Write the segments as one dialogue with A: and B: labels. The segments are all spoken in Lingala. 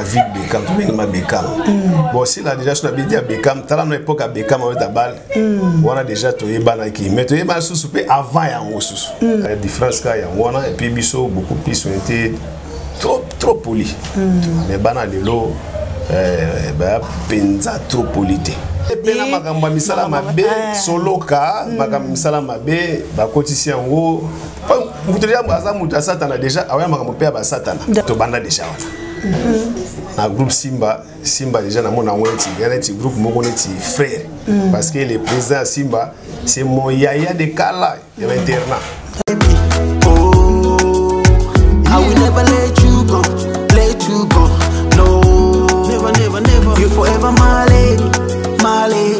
A: David Beckham, tobengi ma Beckham. Bon, sila déjà so na bidi ya Beckham, tala no époque ya Beckham aweta balle. Wana déjà toyebanaki, mais toyebana susu mpe avant yango susu. La différence kaka yango wana. Et puis biso beaucoup plus on était trop trop poli. Mais bana lelo baya mpenza trop poli te. Mpe na makambo ya misala mabe, soloka makambo ya misala mabe bakotisi yango. Moto deja aza moto ya Satana, deja awaya makambo mpe ya basatana. Tobanda deja wana na groupe Simba. Simba déjà namona yango neti ya neti groupe moko neti frère, parce que le président ya Simba, c'est mon yaya de kala ya bainternat.
B: Oh, I will never let you go, let you go. No, never, never, never. You forever my lady, my lady.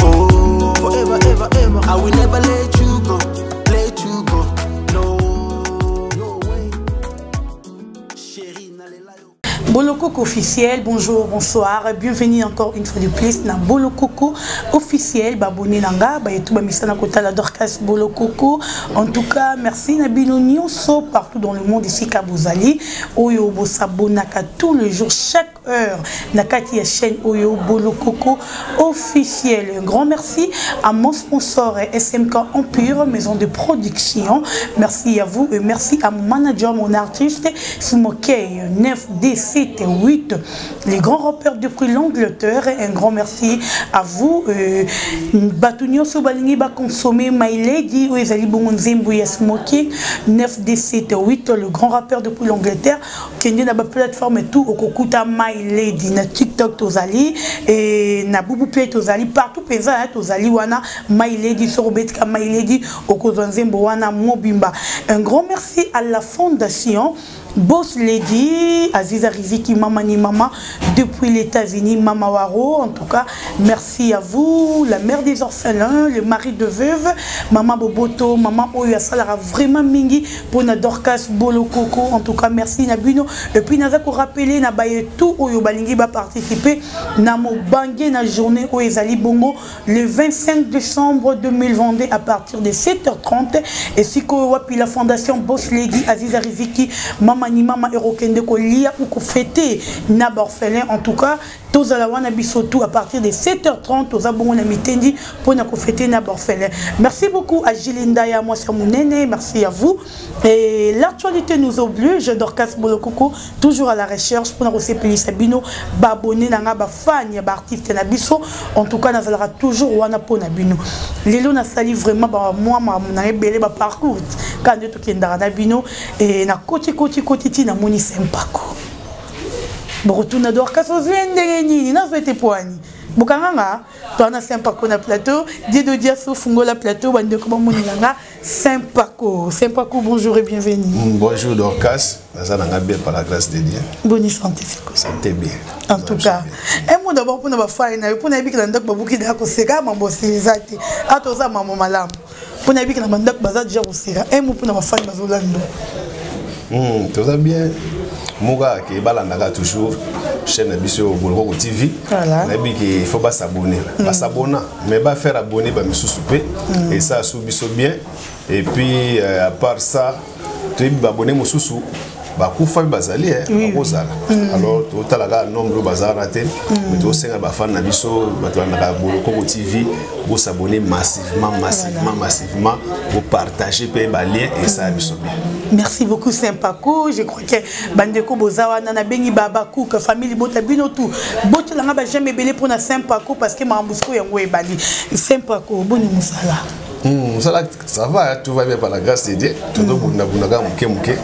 B: Oh, forever, ever, ever. I will never let you go, let you go. No, no way. Chérie, nalela yo.
C: Bolokoko officiel, bonjour, bonsoir, bienvenue encore une fois de plus dans Bolokoko officiel, ba abonné nanga, ba YouTube misana kotala Dorcas Bolokoko. En tout cas, merci na bino nyonso partout dans le monde ici Kabozali, oyo bo s'abonnaka tous les jours, chaque heure na kati ya chaîne oyo Bolokoko officiel. Un grand merci à mon sponsor SMK Empire, maison de production. Merci à vous et merci à mon manager, mon artiste Smokey 9 D 7 8, les grands rappeurs depuis l'Angleterre. Un grand merci à vous. Bato nyonso balingi ba consommer My Lady oyo ezali bongo nzembo ya Smokey 9 D 7 8, le grand rappeur depuis l'Angleterre. Kende na ba plateforme tout okokuta My Lady, na TikTok tozali et na Bubu Play tozali, partout penza ya tozali wana My Lady. Soko betika My Lady, okozwa nzembo wana mobimba. Un grand merci à la fondation Boss Lady, Aziza Riziki, Mama ni Mama, depuis les États-Unis, Mama Waro. En tout cas, merci à vous, la mère des orphelins, le mari de veuve, Mama Boboto, Mama Oyo Salara, vraiment mingi, pour na Dorcas Bolokoko. En tout cas, merci na bino. Et puis, naza ko rappeler, na baye tout oyo balingi ba participer, na mo bangue na journée oyo ezali bongo, le 25 décembre 2022 à partir de 7h30. Et si ko wapi la fondation Boss Lady Aziza Riziki, Mama ni Mama Erokende ko lia ou ko fêter na orphelin. En tout cas, tozala wana biso tout à partir de 7h30, toza bongo na mitendi pour na ko fêter na orphelin. Merci beaucoup à Gilinda ya moi Munene, merci à vous. Et l'actualité nous oblige, Dorcas Bolokoko toujours à la recherche pour na kosepelisa bino ba abonné na nga, ba fan ya ba artiste na biso. En tout cas, nazalaka toujours wana po na bino. Lelo na sali vraiment ba moi ma na ebele ba parcours quand nde tokendaka na bino et na koti koti koti ti na moni Sempako. Bokotuna Dorcas ozwi ndenge nini, nazwi ete poani bokanganga to na Sempako na plateau. Diedo Diaso fungola plateau, bandeko bamonela nga Sempako. Sempako, bonjour et bienvenue.
A: Bonjour Dorcas, naza nanga bien par la grâce de Dieu.
C: Bonne santé, c'est quoi?
A: Santé bien.
C: En tout cas, un mot d'abord pour nous faire na pour na biki na ndako babuki da ko seka mambo silizati. Atoza mambo malamu. Pour na biki na ndako baza déjà ko seka. Un mot pour na bafani bazolando.
A: Toza bien. Moka ke balandaka toujours chaîne na biso Bolokoko TV.
C: Voilà.
A: Nayebi ke il faut ba s'abonner. Ba s'abonner, mais ba faire abonner ba misusu pe. Et ça sous biso bien. Et puis à part ça, toyebi ba abonner mosusu bakufa mpe bazali, eh, bakozala. Alors totalaka nombre oyo bazala na te, mais tosenga bafan na biso, bato balandaka Bolokoko TV, bosabonner massivement, massivement, massivement, bopartage mpe balien et ça ya biso bien.
C: Merci beaucoup Sempako. Je crois que bandeko boza wana na bengi baba cook famille bota bino tout. Botelanga ba j'aime ebele pour na Sempako parce que mambusko yango ebali. Sempako boni musala.
A: Ça, ça va, hein, tout va bien par la grâce de Dieu. Tout le monde a muke muke.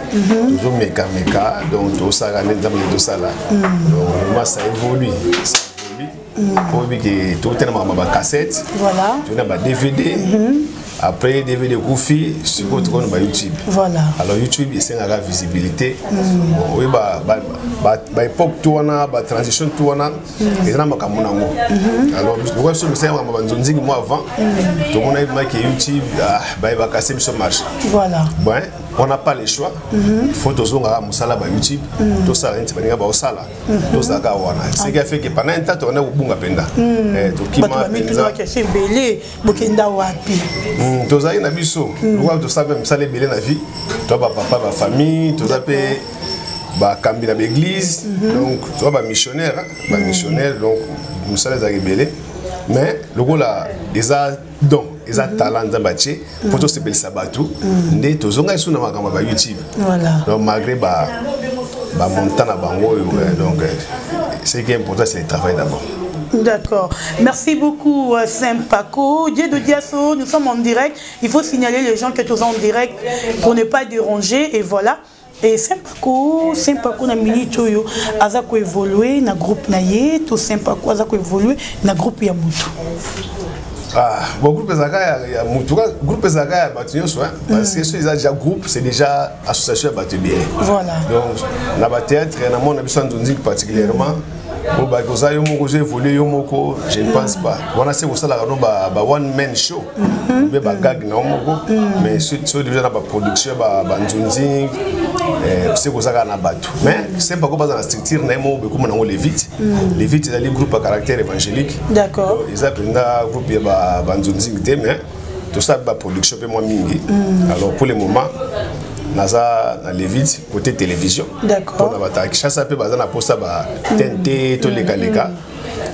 A: Toujours meka meka. Donc tout ça, tout ça là. Donc vraiment ça évolue. Ça évolue. Pour dire que tout est dans ma cassette.
C: Voilà.
A: Tout est dans ma DVD. Après DVD Koufi, sur quoi tu connais YouTube.
C: Voilà.
A: Alors YouTube, c'est la visibilité. Bon, oui, bah, bah, bah, bah, époque tout on a, bah, transition tout on a, et là, ma kamuna ngo. Alors, nous, sommes ça, ma banzonzi moi avant. Tout le monde a vu que YouTube, ah, bah, il va casser sur marché.
C: Voilà.
A: Bon, on n'a pas le choix. Il faut toujours avoir musala ba YouTube. Tout ça, c'est pas ba osala. Tout ça ka wana. Ce qui a fait que pendant un temps, on a bunga penda. Eh, to kima
C: Bato ba
A: penza.
C: mituna ke sebele, bokenda wapi?
A: Tozali na biso. Lokola tosala mpe misala ebele na vie. To ba papa, ba famille, toza pe Bakambi na baéglise, donc toza bamissionnaire, bamissionnaire. Donc mosala ezalaka ebele, mais lokola eza don, eza talent Nzambe atie mpo tosepelisa bato, nde tozonga lisusu na makambo ya baYouTube. Donc malgré bamontant na bango oyo, donc ce qui est important, c'est le travail d'abord.
C: D'accord. Merci beaucoup, Saint Paco. Dieu de Diasso, nous sommes en direct. Il faut signaler les gens que nous sommes en direct pour ne pas déranger. Et voilà. Et Saint Paco, Saint Paco na minute oyo, aza ko évoluer na groupe na ye, to Saint Paco aza ko évoluer na groupe ya mutu?
A: Ah, bon, groupe ezalaka ya mutu, groupe ezalaka ya bato nyonso, parce que soki eza déjà groupe, c'est déjà association ya bato ebele. Donc na bathéâtre na mona biso ya Nzonziki particulièrement, po bato oza yo moko, ozo évolue yo moko, je ne pense pas. Wana se kosalaka no ba one man show mpe bagag na yo moko, mais soki déjà na baproduction ya banzonzi, se koza kaka na bato. Mais Sempako baza na structure na ye moko, bekoma nango Levite. Levite ezali groupe ya caractère évangélique. Eza mpenza groupe ya banzonzingi te, mais tosala baproduction mpe mwa mingi. Alors pour le moment naza na Levite côté télévision, mpona bato ya Kinshasa mpe baza na posa batente tolekaleka.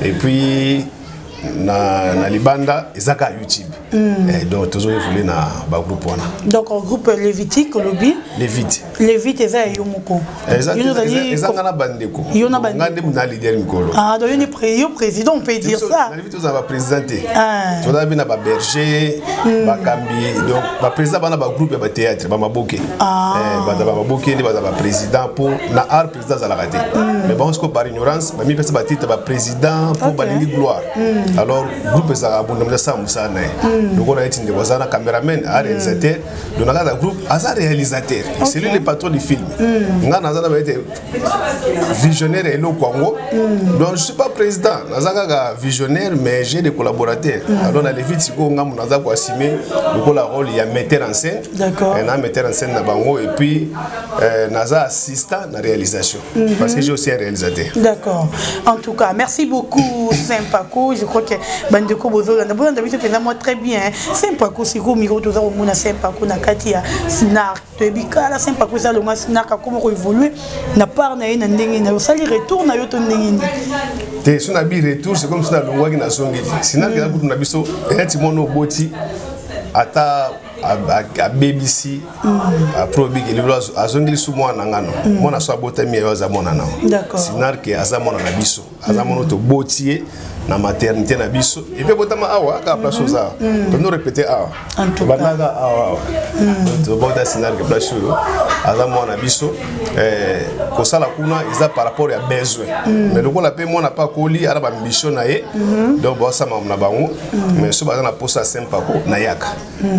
A: Et puis na libanda eza kaka YouTube. Donc tozo évolue na bagroupe wana.
C: Donc groupe Lévitique olobi?
A: Lévite.
C: Lévite eza ya yo moko?
A: Eza nga na bandeko. Nga nde na leader mikolo.
C: Ah, donc yo président, on peut dire ça?
A: Na Lévite tozala baprésident te, tozala mpe na baberger, bakambi. Donc baprésident bana bagroupe ya bathéâtre, bamaboke, baza bamaboke nde baza baprésident. Mpo na art, président azalaka te, mais bango sikoyo par ignorance bamipesa batitre baprésident mpo balingi gloire. Alors groupe ezalaka bunda, asala mosala na ye. Lokola neti ndeko aza na caméraman, a réalisateur, donc na kati ya groupe aza réalisateur, c'est lui le patron du film. Nga naza na baete visionnaire ya eloko yango. Donc je suis pas président, naza kaka visionnaire, mais j'ai des collaborateurs. Alors na Levite sikoyo ngambo naza koassume lokola rôle ya metteur en scène. Na metteur en scène na bango, et puis naza assistant na réalisation, parce que j'ai aussi un réalisateur.
C: D'accord. En tout cas, merci beaucoup, Saint Paco. Je crois que bandeko bozolanda, bolanda biso mpenza moi très bien. Saint Paco, sikoyo micro toza komona Saint Paco na kati ya Snark. Toyebi kala Saint Paco eza longa Snark, akoma koévolue na part na ye na ndenge na yo. Osali retour na yo to ndenge nini?
A: Te, so na bi retour, c'est comme si nalongwaki, nazongi te. Sinark eza kutu na biso neti mwana oboti, ata abebisi, après obiki libelo, azongeli su mwana ngano. Mwana so abotami ye, aza mwana nao. Sinarke aza mwana na biso, aza mwana toboti ye na maternité na biso, et puis botama awa kaka place oza, tondo répété awa, tobandaka awa awa, tobota Sinarke place oyo. Aza mwana na biso. Kosala kuna eza par rapport ya besoin, mais lokola mpe mwana mpe akoli, ana baambition na ye, donc baosala na bango. Mais so baza na posa ya Sempako, nayaka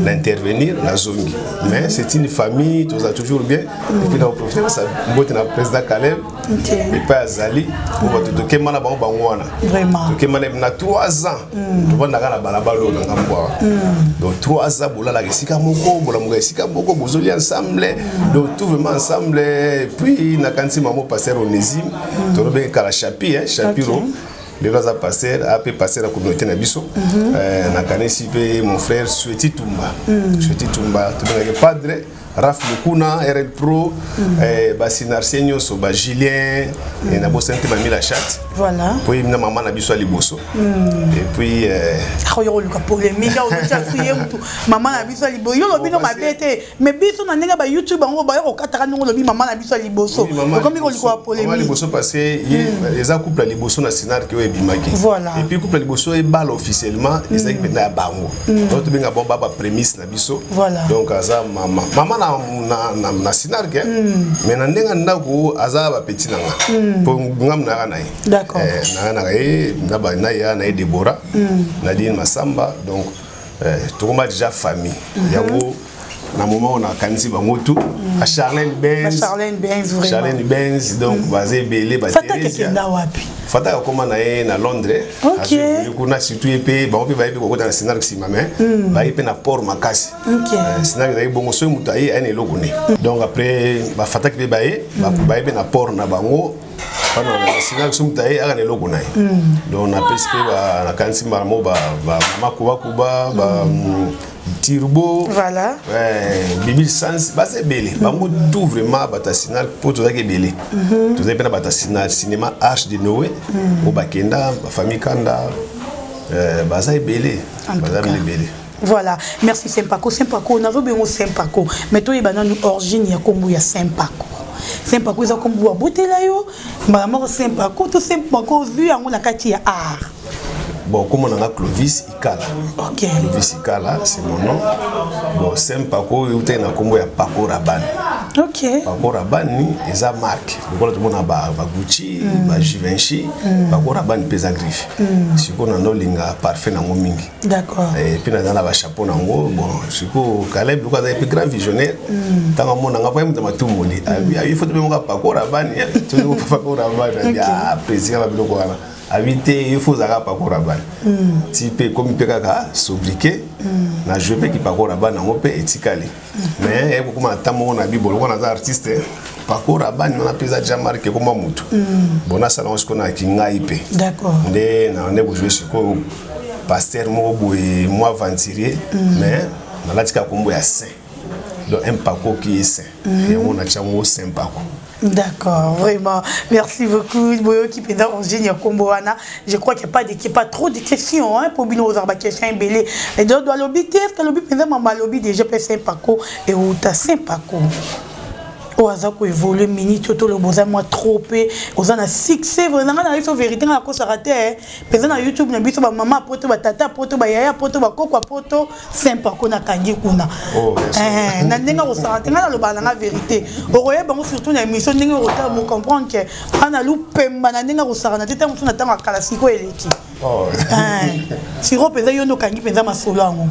A: na intervenir, nazongi. Mais c'est une famille, toza toujours bien. Et puis na profite pesa mbote na président Caleb epai azali, po bato tokema na bango, bango wana tokema na 3 ans, tovandaka na balabala oyo na ngambo awa. Donc 3 ans bolalaka esika moko, bolamuka esika moko, bozolia ensemble, donc tout vraiment ensemble. Et puis nakanisi mamo pasteur Onésime, tolobenge kala Chapi, Chapiro, lelo aza pasteur, ape pasteur na communauté na biso. Nakanisi mpe mon frère Sueti Tumba, Sueti Tumba tobengaki Padre Raf Lukuna, RL Pro, basinarsie nyonso, bajulien, nabosani te bamila chat. Po ye na mama na biso ya liboso. Et puis
C: oyo koluka polémique, ozotia ye mutu mama na biso ya liboso. Yo lobi no mabe te, mais biso na ndenge ba YouTube bango bayo kokataka ndenge olobi mama na biso ya liboso, okomi koluka polémique.
A: Liboso parce que ye eza couple ya liboso na Sinark oyo ebimaki. Et puis couple ya liboso ebala officiellement ezalaki mpenza ya bango. Donc tobenga bango ba baprémices na biso. Donc aza mama mama na Sinark, mais na ndenge ndako aza bapeti na nga, mpo ngamu nayaka na ye. Nayaka na ye na ya na ye Debora, Nadine Masamba. Donc tokoma déjà famille yango na moment oyo nakanisi bango tu, a Charlène Benz.
C: Charlène Benz.
A: Charlène Benz, donc baza ebele.
C: Fataka ekenda wapi?
A: Fataka akóma na ye na Londres kuna. Surtout ye mpe bango mpe bayebi kokota na Sinark nsima, mais baye mpe na port makasi. Sinark ezalaki bongo, soki moto aye, aye na eloko ne. Donc après bafataki mpe baye, baye mpe na port na bango Sinark, soki moto aye aka na eloko na ye. Donc napesi mpe, nakanisi mbala moko bamama Kubakuba. Turbo.
C: Voilà.
A: Bibi Sans, baza ebele. Bango tout vraiment bato ya Sinal mpo tozalaki ebele. Tozalaki mpe na bato ya Sinal, cinéma Arche de Noé, oyo bakenda, bafamille Kanda, baza ebele. Baza ebele.
C: Voilà, merci Sempako. Sempako, nazobengo Sempako. Mais toyeba nanu origine ya kombo ya Sempako. Sempako eza kombo ya botela yo, mbala moko Sempako to Sempako ozwi yango na kati ya art.
A: Bon, comme on a Clovis Ikala.
C: Ok.
A: Clovis Ikala, c'est mon nom. Bon, Sempako, euta na kombo ya Paco Rabanne.
C: Ok.
A: Paco Rabanne, eza marque. Lokola tout le monde a ba Gucci, ba Givenchy, Paco Rabanne pesa griffe. Sikoyo na olinga parfum nango mingi.
C: D'accord.
A: Et puis naza na bachapeau nango. Bon, sikoyo Caleb loko azali mpe grand visionnaire, ntango amonanga po ye moto matumboli, il faut tobengoka Paco Rabanne, Paco Rabanne. Abi ah, président babiloko wana, abi te, il faut ozalaka Paco Rabanne. Ti mpe ekomi mpe kaka sobriquet na joue mpe ki Paco Rabanne yango mpe etikali. Mais ye kokoma na ntango moko na bibo lokola naza artiste, Paco Rabanne wana mpe eza déjà marque, ekoma motu. Bon, nasala yango sikoyo nayaki ngai mpe.
C: D'accord.
A: Nde na nde kojouer sikoyo pasteur moko boye, mwa aventurier, mais nalati kaka kombo ya saint, donc un Paco qui est saint, yango natia yango Saint Paco.
C: D'accord, vraiment. Merci beaucoup. Boyoki penda origine ya kombo wana. Je crois qu'il n'y a pas de, pas trop de questions, hein, pour bino ozar ba question ebele. Et donc doit lobi te, est-ce que lobi penda mama lobi déjà pe Saint Paco et uta Saint Paco. Oyo aza koévolue minute oyo toloba, oza mwa trop mpe oza na succès vraiment. Nga na biso vérité, nga nakosaka te mpenza na YouTube na biso, bamama poto, batata poto, bayaya poto, bakoko poto, Saint Paco nakangi kuna.
A: Oh,
C: na ndenge akosaka te, ngai nalobaka nanga vérité, okoyeba yango surtout na émission ndenge okotala mocomprendre ke ana lupemba na ndenge akosaka na te. Ntango mosusu na ntango akala, sikoyo eleki. Sikoyo mpenza yo nde okangi mpenza masolo yango.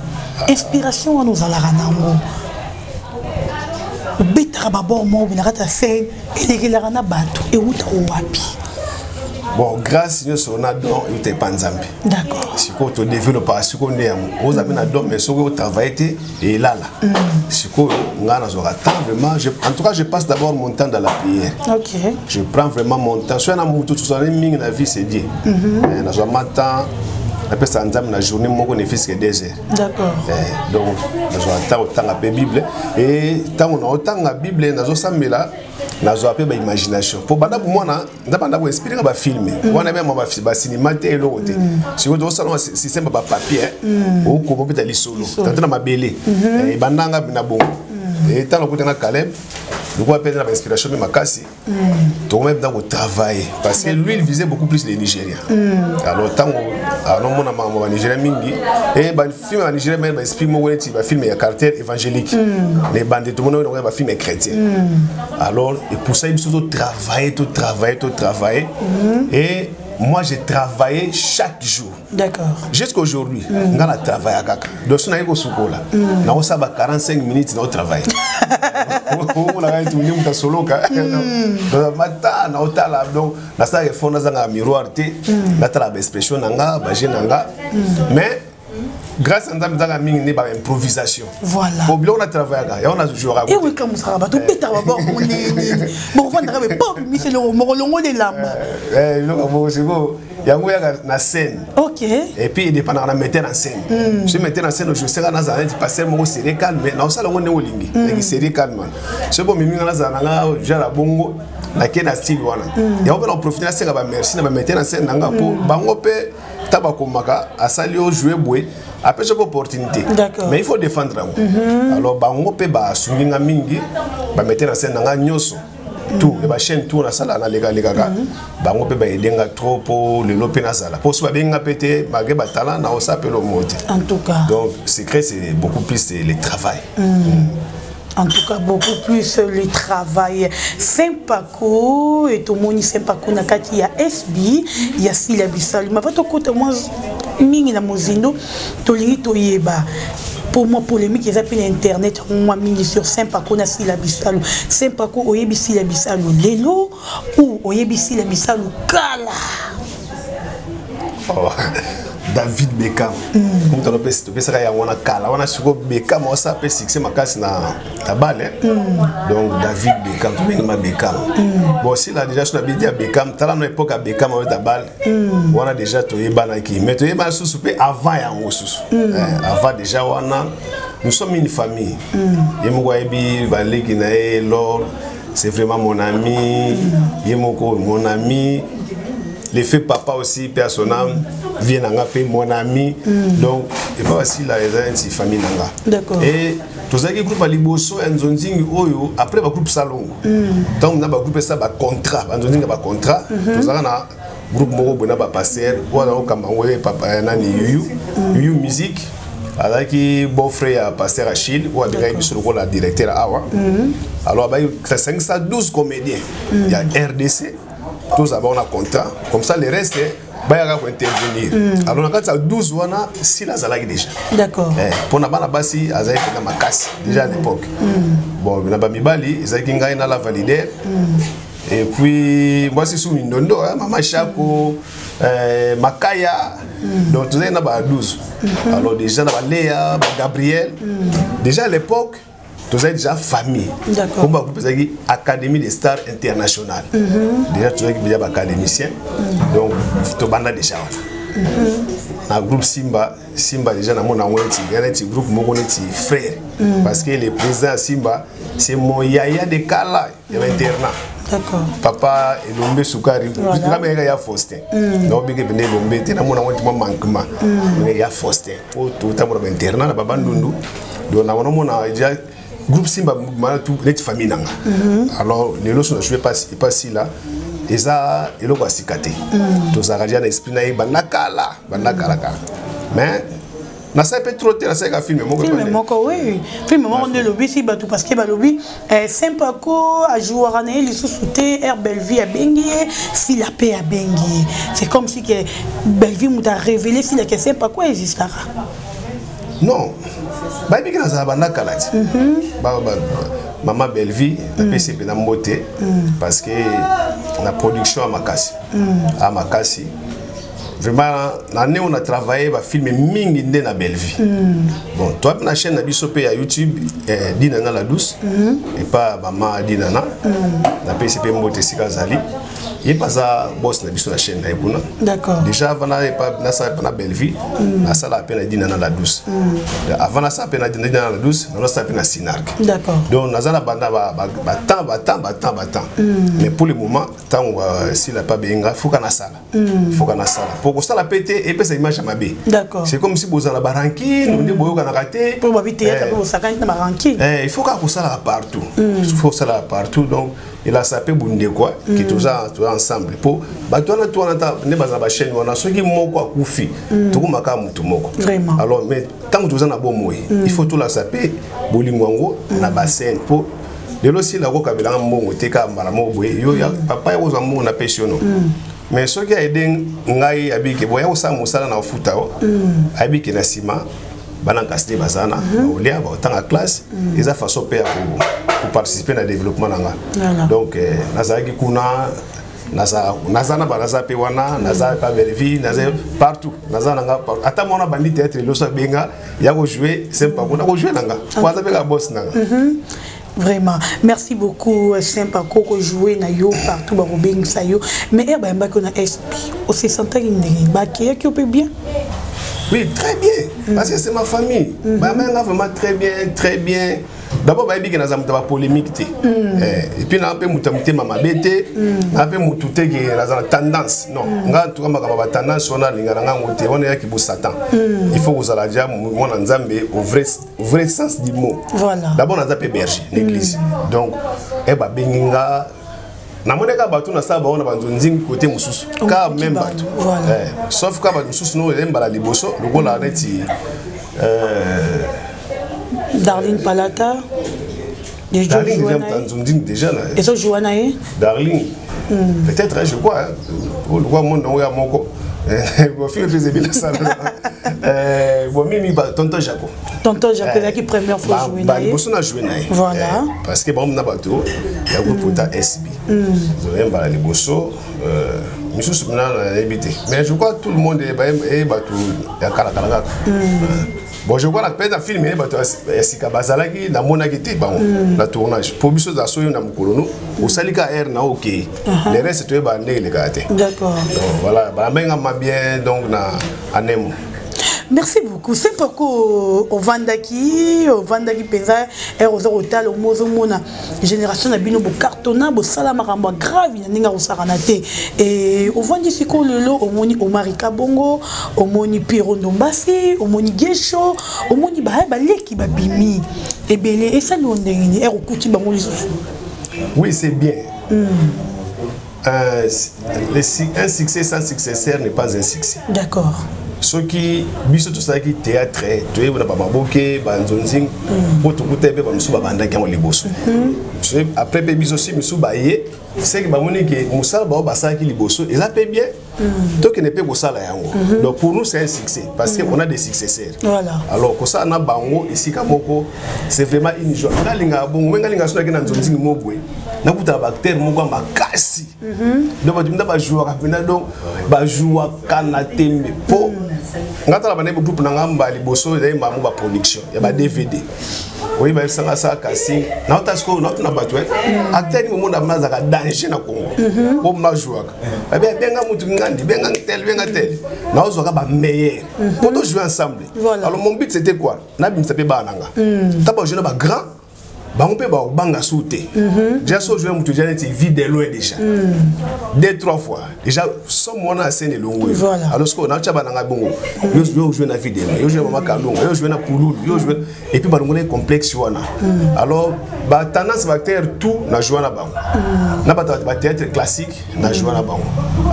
C: Inspiration wana ozalaka nango, obetaka babord moko na kati ya scène, elekelaka na bato, ewutaka wapi?
A: Bon, grâce nyonso na don euta epa Nzambe.
C: D'accord.
A: Sikoyo todevelopaka sikoyo nde yango oza mpe na don, mais soki otravaille te, elala. Sikoyo ngai nazwaka temps vraiment, en tout cas je passe d'abord mon temps dans la prière.
C: Ok.
A: Je prends vraiment mon temps. Soki na motu tozali mingi na vie, c'est Dieu. Nazwa ma temps, napesaka Nzambe na journée moko ne fût-ce que 2 heures.
C: D'accord.
A: Donc nazwaka ntango otanga mpe Bible, e ntango na otanga Bible, nazosambela, nazwa mpe baimagination, mpo banda bomwana nzambe anda koinspire nga bafilme wana, mpe mwa basinema te, eloko te. Sikoyo tozosala système ya bapapier, okoma opeta lisolo tante na mabele, ebandanga na bongo. Ntango okutanga Caleb, lokola mpe na bainspiration mpe makasi, tokomi mpenza kotravailler, parce que lui, il visait beaucoup plus les Nigériens. Alors ntango anomona makambo ya banigérien mingi e bafilme ya banigérien, me baesprit moko neti bafilme ya caractère évangélique na ebande, tomona oyo bafilme ya chrétien. Alors epusaki biso totravailler, totravailler, totravailler, et moi j'ai travaillé chaque jour.
C: D'accord.
A: Jusqu'à aujourd'hui, nga na travailla kaka. Donc so naye kosukola, nakosala ba 45 minutes nao travaille, omonaka ete ndi moto asoloka mata naotala. Donc nasalaka effort, nazanga miroir te, natala baexpression na nga, baje na nga, mais grâce à Nzambe ezalaka mingi nde baimprovisation.
C: Voilà.
A: Po biloko na travaillaka yango, nazojouaka.
C: Ewekamusaka bato, obetaka babord monene, bokofandaka be po bimisi eloko moko, longola elamba.
A: Biloko moko sikoyo yango yaka na scène.
C: Ok.
A: Et puis edépendaka na metteur en scène. So metteur en scène ojoseka, nazala neti pasteur moko sérieux, calme, naosala yango ndenge olingi, naki sérieux, calme wana. Soki bomemi nga, nazala nanga genre bongo, nakei na style wana. Yango mpe na profite, nasenga bamerci na bametteur en scène nanga, mpo bango mpe ta bakomaka asali yo joue boye, apesi yo opportunité.
C: D'accord.
A: Mais il faut défendre yango. Alors bango mpe basungi nga mingi, bametteur en scène na nga nyonso tout ya bachaîne, tout nasala, nalekalekaka, bango mpe baede nga trop, mpo lelo mpe nazala, mpo so babengi nga mpe te, malgré batalent, naosala mpe lomo te.
C: En tout cas.
A: Donc secret, c'est beaucoup plus le travail.
C: En tout cas, beaucoup plus le travail. Saint Paco, et tout le monde, Saint Paco, na kati ya SB, ya Sila Bisalu. Ma vato kota moi mingi na mozindo, tolingi toyeba. Pour moi, polémique eza mpe na internet mwa mingi sur Saint Paco na Sila Bisalu. Saint Paco, oyebi Sila Bisalu lelo ou oyebi Sila Bisalu kala?
A: Oh, David Beckham, moto topesaka yango wana kala wana. Sikoyo Beckham osala mpe succès makasi na bale. Donc David Beckham, tobengama Beckham. Bon, sila déjà so na bidi ya Beckham, tala no époque ya Beckham oyota bale wana, déjà toyebanaki, mais toyebana susu mpe avant yango susu. Avant déjà wana. Nous sommes une famille. Ye moko ayebi baleki na ye. Lor, c'est vraiment mon ami. Ye moko mon ami. Le fait papa aussi, paix à son âme, vient nanga mpe mon ami. Donc epa basila eza neti famille nanga. Et tozalaki groupe ya liboso ya nzonzingi oyo après bagroupe salongo. Ntango na bagroupe esa bacontrat, banzonzingi ya bacontrat, tozalaka na groupe moko boye na bapaster oyo azalaki kokamba yango, ye papa nani, Yuyu, Yuyu Musique. Azalaki beau frère ya pasteur Achille oyo abengaki biso lokola directeur awa. Alors abai 512 comédiens ya RDC, tozala bango na contrat, comme ça le reste bayaka kointervenir. Alors na kati ya 12 wana, Sila azalaki déjà. Mpo na bana basi azalaki mpenza makasi déjà à l'époque. Bon, na bamibali ezalaki ngai na la validaire et puis mwasi su Mindondo, hein, mama Shako, Makaya. Donc tozalaki na ba 12. Alors déjà na baleya, bagabriel, déjà à l'époque tozalaki déjà famille. Kombo ya groupe ezalaki Académie des Stars Internationales. Déjà tozalaki déjà baacadémicien. Donc tobanda déjà wana na groupe Simba. Simba déjà namona yango neti ya neti groupe moko neti frère, parce que le président ya Simba, c'est mon yaya de kala ya bainternat. Papa Elombe Sukari. Nga ya Faustin, naobiki pene Elombe te, namona yango neti mwa manquement. Mais ya Faustin oyo totambola bainternat na babandundu. Donc nakomona déjà groupe Simba mana tout neti famille nanga. Alors lelo so na epa Sila, eza eloko ya sika te. Tozalaka déjà na esprit na ye banda kala, banda kala kala. Mais nasali mpe trop te, nasalika film moko.
C: Film moko, oui, film moko nde elobisi bato, parce que balobi Sempako ajouaka na ye lisusu te. Air Bellevie abengi ye, Sila mpe abengi ye. C'est comme si que Bellevie moto arévélé Sila ke Sempako existaka.
A: Non, bayebi ke nazala banda kala ti. Mama Bellevie, napesi mpena mbote, parce que na production ya makasi, ya makasi vraiment. Na ndenge on a travaillé bafilm mingi nde na Bellevie. Bon, toa mpe na chaîne na biso mpe ya YouTube, Dinana la Douce, epa mama Dinana. Napesi mpe mbote esika azali. Ye mpe aza boss na biso na chaîne na ye kuna. Déjà avant nasala mpe na Bellevie, nasala mpe na Dinana la Douce. Avant nasala mpe na Dinana la Douce, nasala mpe na Sinark. Donc naza na banda batemps, batemps, batemps, batemps. Mais pour le moment, ntango Sila mpe abenga, fuka nasala, foka nasala. Po kosala mpe te epesa image ya mabe. C'est comme si bozala barancune nde boyokanaka te.
C: Mpo babi théâtre mpe bosakani na barancune.
A: Il faut kaka kosalaka partout, il faut kosalaka partout. Donc elasa mpe bundekwa ke toza ensemble, po bato wana to wana ta nde bazala bachaîne wana, soki moko akufi, tokomaka motu moko. Alors, mais ntango toza na bomoi, il faut tolasa mpe bolingo yango na bascène, po lelo Sila akokabelanga mbongo te kaka mbala moko boye: yo ya papa, ya kozwa mbongo, napesi yo. No, mais soki aide ngai, abiki boya kosala mosala na ofuta o, ayebiki na nsima bana kasi te baza na baolia, baotanga classe. Eza façon mpe ya koparticiper na développement na nga. Donc nazalaki kuna, naza na banaza mpe wana, naza pa Bellevie, naza partout, naza nanga partout. Ata mwana bandi théâtre eloso abenga ya kojouer Sempako, na kojouer nanga po aza mpe ka boss nanga.
C: Vraiment, merci beaucoup Sempako, kojouer na yo partout bakobengisa yo. Mais ere bayambaki yo na SP, osesentaki ndenge? Bakeyaki yo mpe bien?
A: Oui, très bien, parce que c'est ma famille. Bayambaki vraiment très bien, très bien. D'abord bayebi ke naza moto ya bapolémique te. Et puis naa mpe moto ya motema mabe te, naa mpe motu te ke naza na tendance. Non, nga en tout cas makambo ya batendance wana alinga na ngango te, wana eyaki bosatan. Il faut kozala dia mwana Nzambe au vrai sens du mot. D'abord naza mpe berger na église. Donc e babengi nga, namoni kaka bato nasala bango na banzonzingi kote mosusu, kaka même bato. Sauf kaka bato mosusu no eyembala liboso lokola neti
C: Darling Palata.
A: Darling déjà nzonzingi déjà na
C: Ezojoua na ye.
A: Darling peut-être, hein, je crois, lokwa monde yango ya moko bofilme mpe ezebila sala. Bon, mimi, tonton Jaco.
C: Tonton Jaco ezalaki première fois joué na ye.
A: Liboso na joué na ye. Parce que bango na bato ya groupe ota SB zoyembala liboso. Misusu mpena nayebi te, mais je crois tout le monde eye bato ya kalakala kaka. Bon, je crois peut-être na film ye bato ya sika bazalaki, namonaki te bango na tournage, po biso eza soki na mokolo no osali ka aire na okei, le reste toyeba ndenge elekaka te. Donc voilà, balambenga ma bien donc na anemo.
C: Merci beaucoup. C'est pourquoi ovandaki, ovandaki penza er oza kotala ozomona génération na bino bocartonna, bosala makambo ya grave na ndenge akosakana te. E ovandi sikoyo lelo omoni Omari Kabongo, omoni Pierrot Ndombasi, omoni Gesho, omoni ba baleki babimi ebele esali yo ndenge nini er okuti bango lisusu?
A: Oui, c'est bien. Un succès sans successeur n'est pas un succès.
C: D'accord.
A: Soki biso tosalaki théâtre, toyebi na bamaboke, banzonzi, mpo tokuta mpe bamosusu babandaki yango liboso. Après mpe biso si misusu baye, seke bamoni ke mosala bao basalaki liboso eza mpe bien, tokende mpe kosala yango. Donc pour nous, c'est un succès parce que on a des successeurs.
C: Voilà.
A: Alors kosala na bango esika moko, c'est vraiment une joie. Nga alingaka bongo, nga alingaka so nake na nzonzingi mo boye, nakutaka baacteur moko ya makasi. Donc bato mpenza bajouaka mpenza, donc bajouaka na tembe. Mpo nga tala bana groupe na nga mba liboso ezali bango baproduction ya ba DVD oyi bayebisanga asala casting. Naota sikoyo naotuna bato, acteur nini omona mna azalaka danger na Congo mpo mna ajouaka? Babe benga mutu ngandi, benga tel, benga tel. Naozwaka bameilleur mpo tojouer ensemble. Alors mon but, c'était quoi? Nabimisa mpe bana na nga. Ta bajoue na bagrand, bango mpe bakobanga su te. Déjà so ojouer mutu déjà neti Vue de Loin, déjà deux trois fois déjà somme wana asene elongo. Alors sikoyo naotya bananga bongo: yo ojoue na Vue de Loin, yo ojoue na Mama Kalunga, yo ojoue na Pululu, yo ojoue, et puis balongola complexe wana. Alors batendance baacteur tout na joue na bango, na bato bathéâtre classique na joue na bango.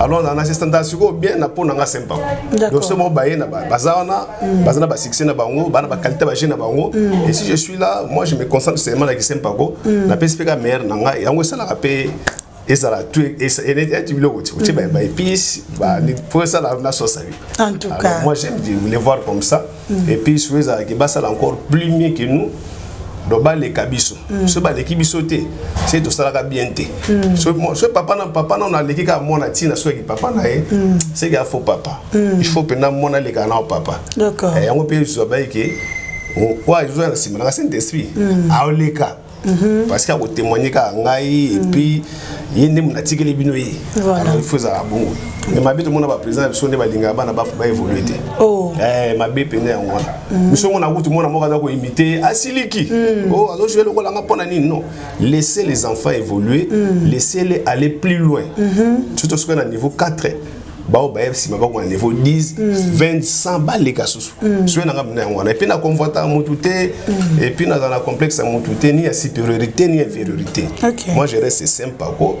A: Alors na assistant sikoyo bien na mpo na nga Sempako. Donc so moko baye na baza wana, baza na basuccès na bango, bana baqualité baje na bango. Et si je suis là, moi je me concentre seulement na Kisempako, napesi mpe ka meilleur na ngai. Yango esalaka mpe ezala tu eti biloko ti otie baépice po esala na sauce abi.
C: En tout cas.
A: Moi, j'aime les voir comme ça. Et puis soki ezalaki basala encore plus mieux que nous, donc baleka biso. Soki baleki biso te, soki tosalaka bien te. Soki papa na papa na aleki kaka mwana ntina, soki papa na ye seki afo papa, il faut mpenza mwana alekaka na papa. Yango mpe zwa bayeke oyo ezoya na nsima nanga, Saint Esprit aoleka parce que akotémoigne kaka ngai et puis ye nde natikeli bino ye. Alors il faut ezala bongo. Mais mabe, tomona baprésident na biso nde balingaka bana baévolue te. Mabe pene yango wana. Biso ngo nakutu mwana moko aza koimite, asiliki, oh, azojoue lokola nga, mpona nini? Non, laissez les enfants évoluer, laissez-les aller plus loin. Surtout soki na niveau 4, bao baye nsima bakoma niveau 10, 20, 100, baleka susu. Soki nanga bina yango wana. Et puis na convoitaka motu te, et puis nazala na complexe ya motu te, ni ya supériorité ni infériorité. Moi, je reste Sempako.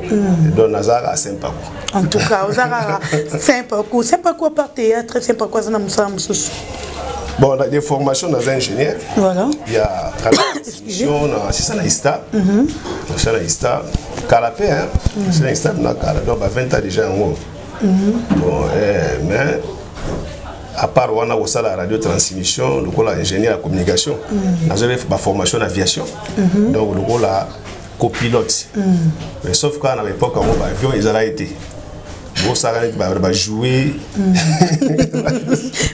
A: Donc nazalaka Sempako.
C: En tout cas oza kaka Sempako. Sempako, à part théâtre, Sempako aza na mosala mosusu?
A: Bon, des formations dans ingénieur. Il y a transmission na assistant na ISTA. Assistant na ISTA. Kala pe, hein. Assistant na ISTA na kala donc ba 20 ans déjà yango. Bon, mais à part wana kosala radio transmission lokola ingénieur ya communication, nazali baformation na aviation, donc lokola copilote. Mais sauf kaka na baépoque yango baavion ezalaki te, bosala neti bajoue.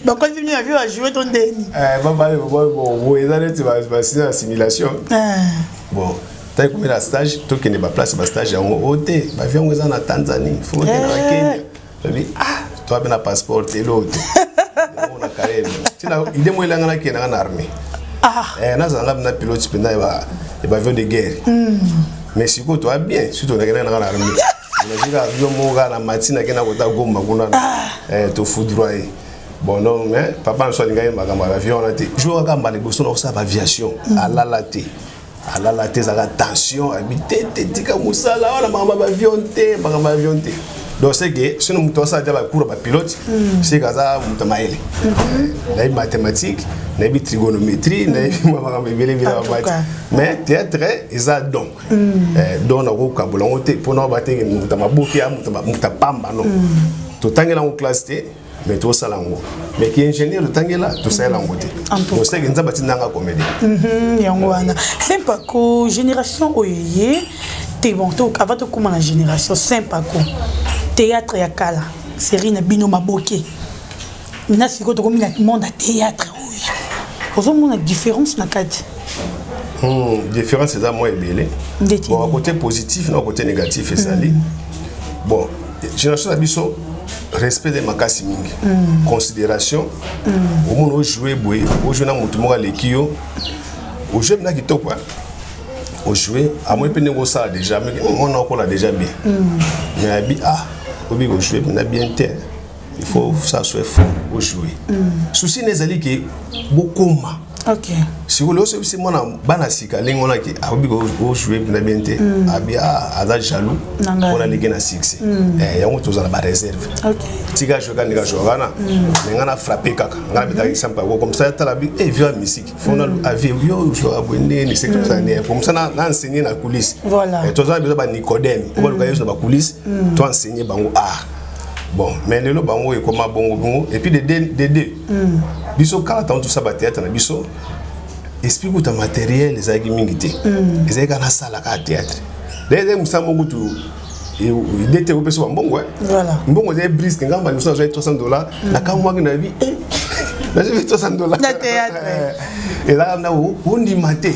C: Bakonzi bino avion bajoue to ndeni?
A: Eza neti basina na simulation. Bon, ntango ekomi na stage, tokende baplace bastage yango o te, baavion yango eza na Tanzanie, faut okende na Kenya. Tobi ah, toabe na passeport te, eloko te na carrière. Ntina ide mo elanga nakendanga na armée, nazalanga na pilote mpenza ya baavion de guerre. Mais sikoyo toa bien, surtout nakendanga nanga na armée, nazwika avion moko kaka na mati, nakenda kota Goma kuna, tofoudroye. Bon, non, mais papa na biso alingaki makambo ya avion wana te. Jour kaka mbala liboso na kosala baaviation, alala te, alala te, ezalaka tension. Abi te te, tika mosala wana, makambo ya baavion te, makambo ya avion te. Donc c'est que soki moto asala dia bacours ya bapilote, c'est que aza moto ya mayele. Nayebi mathématique, nayebi trigonométrie, nayebi makambo ebele ebele ya bamati. Mais théâtre eza don. Don nakokabola yango te mpona batenge moto ya maboki ya moto ya pamba. Non, totangela yango classe te, mais tosala yango. Mais ki ingénieur totangela, tosalela yango te. Donc c'est que Nzambe atindanga comédie.
C: Yango wana Sempako. Génération oyo ye te. Bon, avant tokóma na génération Sempako, théâtre ya kala, série na bino maboke, na sikoyo tokomi na monde ya théâtre oyo, ozomona différence na kati?
A: Différence eza mwa ebele. Bon, côté positif na côté négatif ezali. Bon, génération na biso Respect de makasi mingi, considération. Omona ojoue boye, ojoue na motu moko aleki yo, ojoue mpena kitoko, ojoue, amoni mpe ndenge osala déjà, mona okola déjà bien, mais abi ah, obi kojoue mpena bien te, il faut ça soit fort, ojoue. Souci na ezali ke bokoma. Sikoyo lelo soyebisi mwana bana sika ndenge wana ke akobi kojoue mpena bien te, abi aza jaloux mpona aleki na succès. Yango tozala baréserve. Tika joue kaka ndenge ajoue wana, mais nga na frappe kaka, nga nabetaka exemple yango comme ça, tala bi eh vieux ya musique fona avie yo ojouaka boye ndenge ni seke tozala ndenge comme ça na enseigner na coulisse. Tozala besoin ba Nicodème po baluka Yesu na bacoulisse, to enseigner bango art. Bon, mais lelo bango ekoma bongo bongo. Et puis de deux, biso kala ntango tosala bathéâtre na biso, esprit kuta matériel ezalaki mingi te, ezalaki kaka nasala kaka théâtre. D'ailleurs ezalaki mosala moko kutu ide te opesa bambongo. Mbongo ezali brisque. Ngamba liboso nazwaki 300 $, nakamwaki na vie, nazwi 300 $.
C: Na théâtre.
A: Ezalaka na ondima te.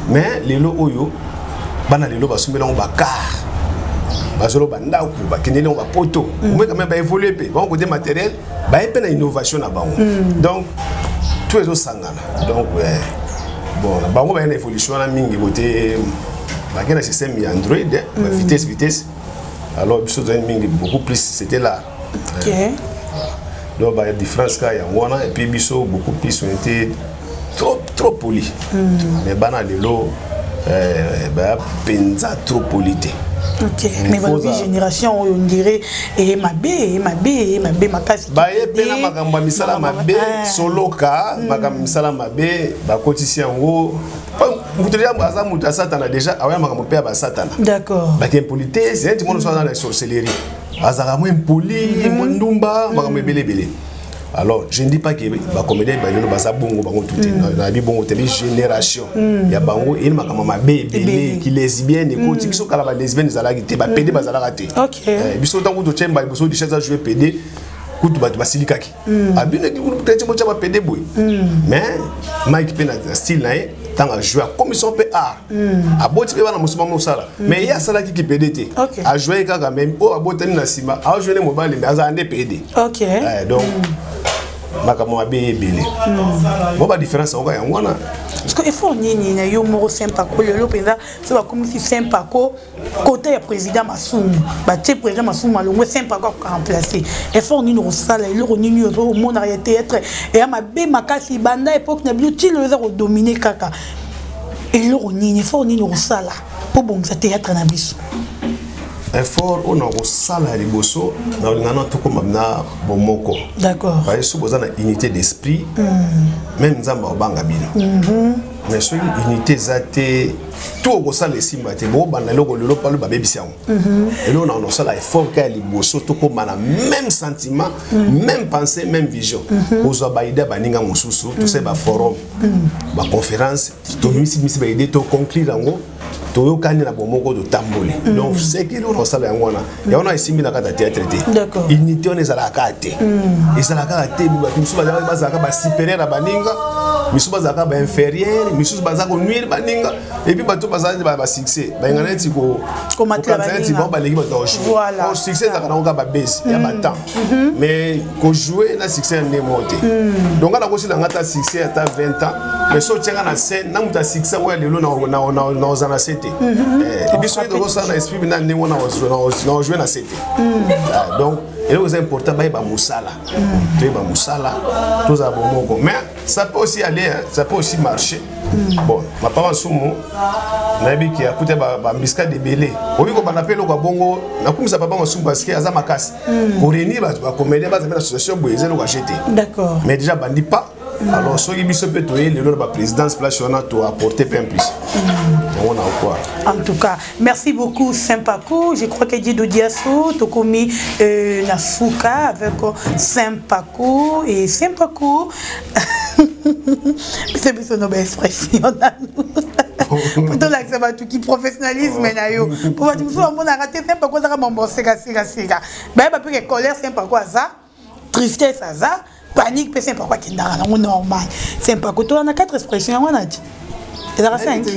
A: Mais lelo oyo, bana lelo basombeli yango bacar, bazoloba ndako, bakendeli yango bapoto, omoi quand même baévolue mpe bango côté matériel, baye mpe na innovation na bango. Donc tout ezosangana. Donc bon, na bango baye na évolution wana mingi, côté bakei na système ya Android, ba vitesse vitesse. Alors biso tozali mingi, beaucoup plus c'était là. Donc ba différence kaka yango wana. Et puis biso beaucoup plus on était trop trop poli, mais bana lelo baya mpenza trop poli te.
C: Ok, mais balobi génération oyo ondire eye mabe, eye mabe, eye mabe makasi.
A: Baye mpe na makambo ya misala mabe, soloka makambo ya misala mabe bakotisi yango. Moto deja aza moto ya satana, déjà awaya makambo mpe ya basatana. Baki impolitesse neti mwana so aza na sorcellerie, azalaka mwa impoli, mwa ndumba, makambo ebele ebele. Alors je ne dis pas que bacomédien balelo baza bongo bango tout te, nayebi bongo te. Génération ya bango eyini makambo mabe ebele, ki lesbienne ekoti. Biso kala balesbienne ezalaki te, bapédé bazalaka te. Biso ntango totyemba liboso Duchesse ajoue pédé, kutu bato basilikaki, abino chrétien botya bapédé boye. Mais Mike mpe na style na ye, ntango ajoue, akomisi mpe art, aboti mpe bana mosusu bamosala, mais ye asalaki kipédé te, ajoue kaka. Mais oyo abotani na nsima ajoue nde mobali, mais azala nde pédé. Donc makambo mabe ebele mo, badifférence yango yango wana.
C: Parce que effort nini na yo moko Saint Paco lelo mpenza so bakomisi Saint Paco côté ya président Masumu, batie président Masumu alongwe, Saint Paco akoremplace, effort nini kosala? Eloko nini ozo omonaka ya théâtre eya mabe makasi banda époque na bino ti lelo eza kodomine kaka? Eloko nini, effort nini kosala mpo bongisa théâtre na biso?
A: Effort oyo na kosala ya liboso, na kolinga na tokóma na bomoko. Baye so boza na unité d'esprit, même Nzambe akobanga bino. Mais soki unité eza te, to okosala esimba te. Bokobanda eloko lelo, palo babebisi yango. Eloko na kosala effort ka ya liboso, tokóma na même sentiment, même pensée, même vision. Kozwa baidée baninga mosusu, tosali baforum, baconférence, tobimisi baidée, toconclure yango, toyokani na bomoko, totamboli. Donc seki eloko na kosala yango wana, yango wana esimbi na kati ya théâtre te. Unité wana ezalaka kaka te, ezalaka kaka te. Bato mosusu bazalaka basupérieur na baninga, misusu bazalaka bainférieur, misusu baza konuire baninga. Et puis bato bazala basuccès, balinga neti
C: Komatela
A: kokanisa neti
C: baninga.
A: bango baleki bato na kojoue. Succès ezalaka nango kaka babase ya batemps, mais kojoue na succès ya nde moko te. Donc nga nakosila nga ata succès ata 20 ans, mais so otianga na scène na moto ya succès yango ya lelo, naoza na se te. Et puis soki tokosala na esprit na ndenge wana, naojoue na se te. Ah, donc eloko eza important, bayeba mosala, toyeba mosala, tozala bomoko. Mais ça peut aussi aller, hein, ça peut aussi marcher. Bon, mapapa Masumu nayebi ke akuta bambiscade ebele, oyi kobanda mpe eloko ya bongo. Nakumisa papa Masumu parce que aza makasi koréunir bato, bacomédien baza mpe na association boye, eza eloko ya te. Mais déjà bandi pas. Alors soki biso mpe toye lelo na baprésidence, place wana toapporte mpe un plus, yango na okwa.
C: En tout cas, merci beaucoup Saint Paco. Je crois que Dido Diasso, Tokomi Nasuka avec Saint Paco et Saint Paco. C'est biso no ba expression na nous. Pour tolakisa bato ki professionnalisme na yo. Po bato mosusu bamonaka te Saint Paco azaka mambo seka seka seka. Bayeba mpe ke colère Saint Paco aza, tristesse aza, panique mpe Saint Paco akendaka nango normal. Saint Paco, towana quatre expression yango wana ti. Ezalaka 5 te.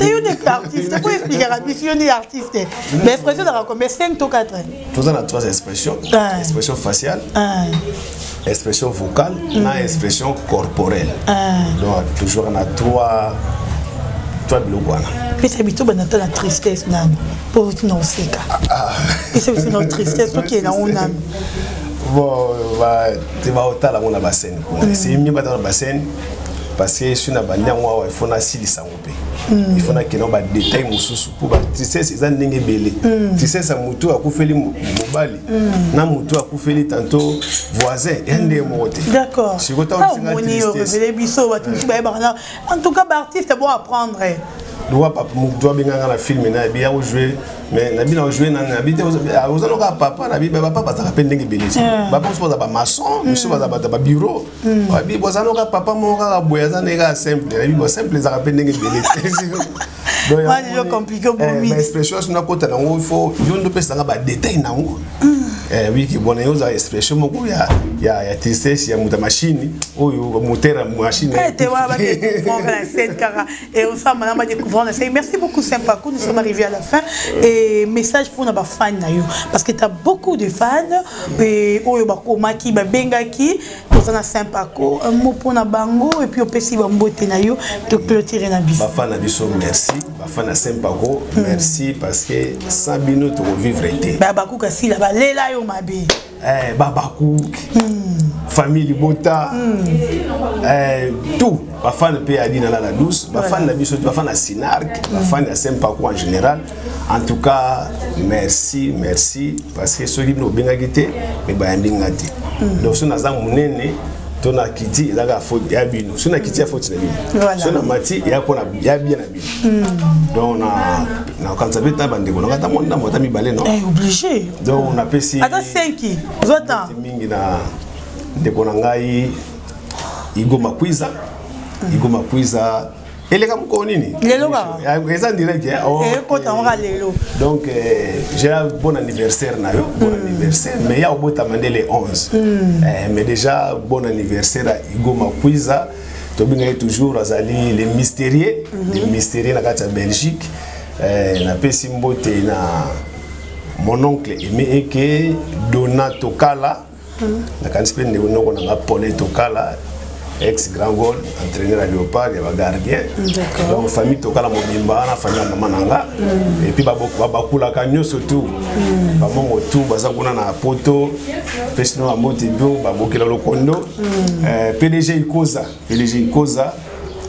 C: Yo nde artiste, po explikaka biso, yo nde artiste. Mais expression ezalaka combien? 5 to 4?
A: Toza na trois expressions: expression faciale, expression vocale na expression corporelle. Donc toujours na trois biloko wana.
C: Pesa biso banda ta na tristesse nanu, mpo tina oseka. Pesa biso na tristesse, tokende nango nanu.
A: Bon, te baotala yango na bascène kuna, c'est mieux batala na bascène, parce que soki na bandi yango awa, il faut nasilisa yango mpe il faut nakende yango badétail mosusu, mpo batristesse eza ndenge ebele. Tristesse ya motu akufeli mobali na motu akufeli tantôt voisin, eya ndenge moko te.
C: D'accord.
A: Sikoyo ntango osenga
C: omoni
A: tristesse,
C: orevele biso bato mosusu bayebaka na. En tout cas, baartiste bon apprendre.
A: Lokola papa motu abenganga na film na yebi ya kojouer, mais nabi na ojouer nani, nabi te, oza noka papa. Nabi bapapa bazalaka mpe ndenge ebele te. Bapapa mosusu baza bamaçon, mosusu baza bato ya babureau. Babi boza noka papa moko kaka boye, aza ndenge kaka simple. Nabi bo simple ezalaka mpe ndenge ebele te. Donc,
C: Wana eza compliqué, bomi.
A: Baexpression so nakota nango, il faut yo nde opesanga badétail nango. Wiki bona yo ozala expression moko ya tristesse ya moto ya machine oyo, moteur ya machine.
C: Te wana badécouvrir na scène kaka et osama na badécouvrir na scène. Merci beaucoup, Saint-Paco, nous sommes arrivés à la fin. Et message pour na bafan na yo, parce que tu as beaucoup de fans et oyo bakomaki, babengaki, toza na Saint-Paco, un mot pour na bango et puis opesi bambote na yo, to clôturer na biso.
A: Bafan na biso, merci. Bafan na Saint-Paco, merci, parce que sans bino tokovivre te.
C: Babakuka sila balela yo mabe.
A: Babakouk, famille libota, tout bafan mpe ya Dina la Douce, bafan na biso, bafan na Sinark, bafan ya Saint-Paco en général, en tout cas merci, merci, parce que soki bino obengaki te, me bayambi nga te. Donc so naza monene to na kiti, ezaka faute ya bino. So na kiti, ya faute na bino. So na mati, ya mpona ya bien na bino. Donc na nakanisa mpe ta bandeko nanga, ata mwa ndambo, ata mibale, non?
C: Obligé.
A: Donc napesi
C: ata 5 ozota.
A: Mingi na ndeko na ngai Igo Makwiza. Igo Makwiza eleka mokolo nini?
C: Lelo kaka.
A: Eza direct, eh? Oh,
C: ekota ngo kaka lelo.
A: Donc j'ai un bon anniversaire na yo, bon anniversaire, mais ya obotama nde le 11. Mais déjà bon anniversaire à Igo Makwiza, tobengaki toujours azali le mystérieux, le mystérieux na kati ya Belgique. Napesi mbote na mon oncle Aimé Eke Dona Tokala. Nakanisi mpe ndeko noko na nga Paulin Tokala, ex grand goal, entraîneur ya Léopard ya bagardien. Donc famille Tokala mobimba wana, famille ya mama na nga, et puis babakulaka nyonso tu, bamongo tu baza kuna na poto, pesi no bambote bio babokela lokondo. PDG Ikoza, PDG Ikoza,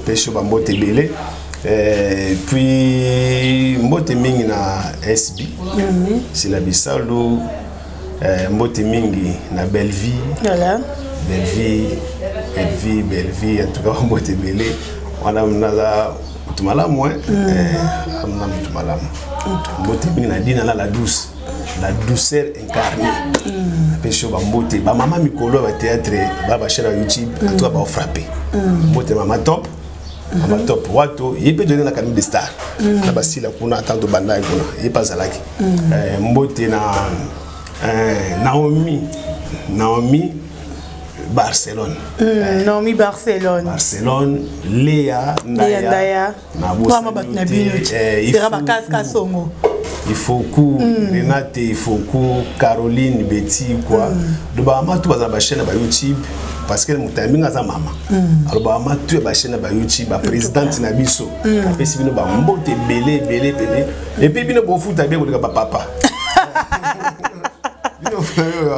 A: pesi yo bambote ebele. Puis mbote mingi na SB Sila Bisalu, mbote mingi na Bellevie. Bellevie, Bellevie, Bellevie, en tout cas mbote ebele wana. Naza motu malamu, amna motu malamu. Mbote mingi na Dina na La Douce, la douceur incarnée, apesi yo bambote. Bamama mikolo ya bathéâtre, ba bachaîne ya YouTube, en tout cas baofrappe. Mbote mama Top, mama Top wato, ye mpe toyende na Académie de Star na basila kuna, tanto bandaki kuna, ye mpe azalaki. Mbote na Naomi, Naomi Barcelone.
C: Naomi Barcelone.
A: Barcelone, Léa.
C: Ndaya, Ndaya. Mama bato na bino sera bakasi kasongo.
A: Ifoku, Renate Ifoku, Caroline Betty, quoi. Donc bamama tu baza bachaîne na bayoutube, parce que moto ya mingi aza mama. Alors bamama tu ya bachaîne na bayoutube, baprésidente na biso, apesi bino bambote ebele ebele ebele. Et puis bino bofuta bien koleka bapapa.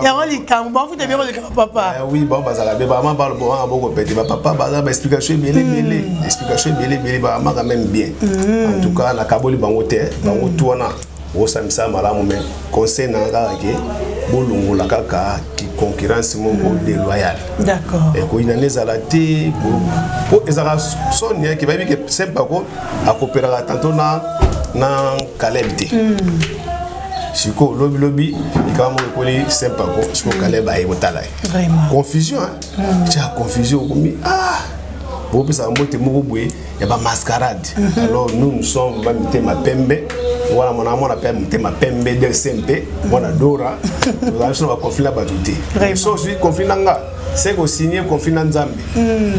C: Yango likambo, bafuta bien koleka bapapa.
A: Oui, bango bazalaka bien. Bamama balobaka boko pete, bapapa baza baexplication ebele ebele, explication ebele ebele. Bamama quand même bien. En tout cas nakaboli bango te, bango tu wana osamisa malamu. Mais conseil na nga kaka ke bolongola kaka ki concurrence moko déloyale. Ekoyina nde ezala te, po ezalaka soni ke bayebi ke Sempako akopéraka tantôt na Caleb te. Sikoyo lobilobi likambo moko ekoli Sempako, sikoyo Caleb aye kotala ye. Confusion tia confusion, okomi ah bopesaka mbote moko boye ya bamascarade. Alors nous, nous sommes bamitema pembe wana, mona mona mpe motema pembe DCMP mwana Dora, tozala biso na baconflit na bato te. So ozwi conflit na nga, C'est kosigne conflit na Nzambe.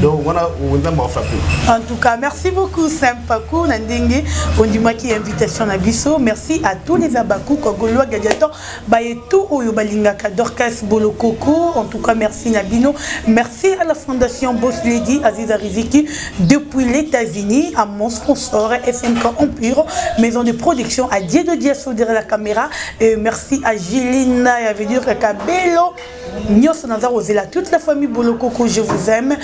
A: Donc wana Nzambe afrappe.
C: En tout cas, merci beaucoup Saint Paco na ndenge ondimaki invitation na biso. Merci à tous les abakou Gaulois, Gladiator, baye tout oyo balingaka Dorcas Bolokoko. En tout cas, merci na bino. Merci à la fondation Boss Lady Aziza Riziki depuis les États-Unis, à mon sponsor SMK Empire, maison de production, à Dieu de Diasso derrière la caméra. Et merci à Gilina et à dire Kabelo. Nyonso naza kozela, toute la famille Bolokoko, je vous aime.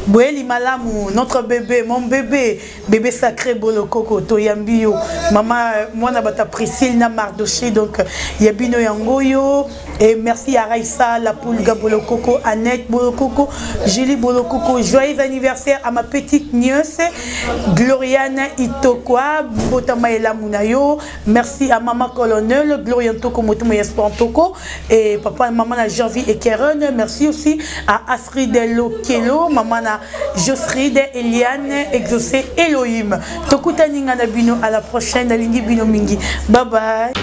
C: Boyeli malamu, notre bébé, mon bébé, bébé sacré Bolokoko, toyambi yo mama, mwana bato Priscille na Mardoché. Donc ya bino yango yo. Et merci à Raïssa la Poulga Bolokoko, Annette Bolokoko, Julie Bolokoko. Joyeux anniversaire à ma petite nièce Gloriane Itokwa, botama elamu na yo. Merci à maman colonel Gloriane Toko, Motomo Espoir Toko, et papa, maman na Janvier et Keren. Merci aussi à Astrid Lokelo, maman na Josride, Eliane, Exaucé, Elohim. Tokutani nga na bino à la prochaine, nalingi bino mingi. Bye bye.